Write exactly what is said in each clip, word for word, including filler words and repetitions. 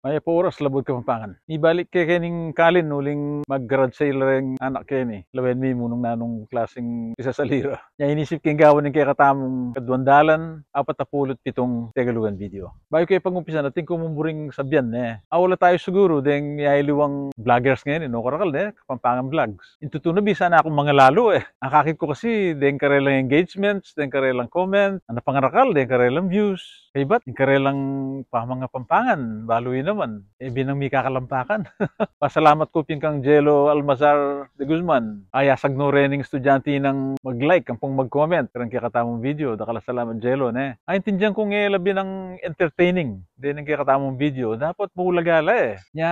Mayap a oras, Labuad Kapampangan. Mibalik ke keni ning kalin uling mag-garage sale reng anak keni. Lawen mi mu nung nanung klaseng pisasalira. Nya inisip keng gawan ning kekatamung kaduang dalan apat a pulu't pitung Tegalugan video. Bayu ke pangumpisan, atin ku mung buring sabian, ne. Awala tayu siguru deng yayaliwang vloggers ngeni, no? Karakal, ne? Kapampangan vlogs. Ing tutu na, bisa na kung mangalalu, e. Akakit ku kasi deng karelang engagements, deng karelang comment, ana pang arakal, deng karelang views. Kaybat, deng karelang pamangapampangan, balu i naman. E, binang mikakalampakan. Pasalamat ku pin kang Jello Almazar de Guzman. Ayasag no rening estudyante nang mag-like ampong mag-comment kareng kekatamung video. Dakal a salamat, Jello, ne. Aintindian kung e la binang entertaining deng kekatamung video. Dapat maulaga la, e. Nya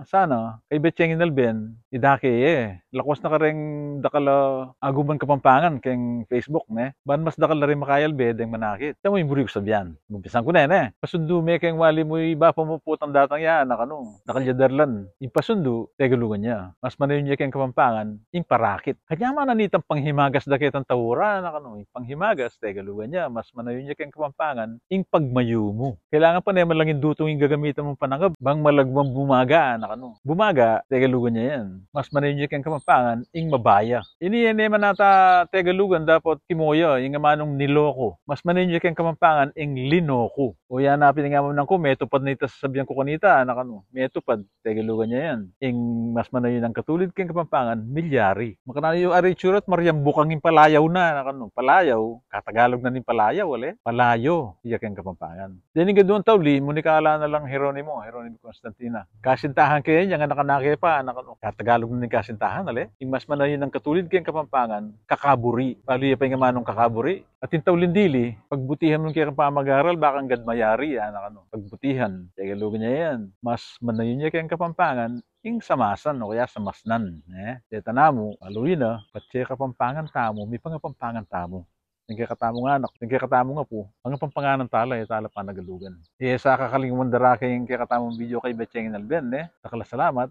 sana, kaybat yeng inalben, idake, e. Lakwas na kareng dakal a aguman Kapampangan keng Facebook, ne. Ban mas dakal la ring makayalbe deng manakit. Tamu ing buri ku sabian. Umpisan ku ne, ne. Pasundu me keng wali mu, iba pa mu potang datang ya, anak, anu. Dakal ya darlan. Ing pasundu, Tegalugan ya. Mas manayun ya keng Kapampangan ing parakit. Kanyaman na nitang panghimagas da ketang tau ra, anak, anu. Ing panghimagas, Tegalugan ya. Mas manayun ya keng Kapampangan ing pagmayumu. Kailangan pa ne man lang ing dutung ing gagamitan mung panangab bang malagwang bumaga, anak, anu. Bumaga, Tegalugan ya yan. Mas manayun ya keng Kapampangan ing mabaya. Ini e ne man ata Tegalugan, dapat kimoya, ing amanung niloko. Mas manayun ya keng Kapampangan ing linoku. O ya na, piningaman ku, metupad na ita sasabian ku kanita, anak, anu. Metupad, Tegalugan ya yan. Ing mas manayun a katulid keng Kapampangan, milyari. Makananu yu ari itsura't maryang bukang ing palayaw na, anak, anu. Palayaw, katagalog na ning palayaw, ale? Palayo ya keng Kapampangan. Dening kaduang tauli, munikala na lang Jeronimo, Jeronimo Constantina. Kasintahan ke, yang anak-anak ke pa, anak, anu. Katagalog na ning kasintahan, ale? Ing mas manayun a katulid keng Kapampangan, kakaburi. Balu ya pa ing amanung kakaburi. At ing tauling dili, pagbutihan mu ing kekang pamag-aral, bakang gad mayari, anak, anu. Pagbutihan, Tegalugan ya yan. Mas manayun ya keng Kapampangan ing samasan o kaya samasnan, ne? Deta namu, balu yu na, patse Kapampangan tamu, mipangapampangan tamu. Deng kekatamung anak, deng kekatamung apu, pangapampanganan tala, e tala panagalugan. E sa kakalingwan da ra keng kekatamung video kaybat yeng inalben, ne? Dakal a salamat,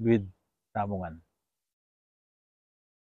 luid tamu ngan.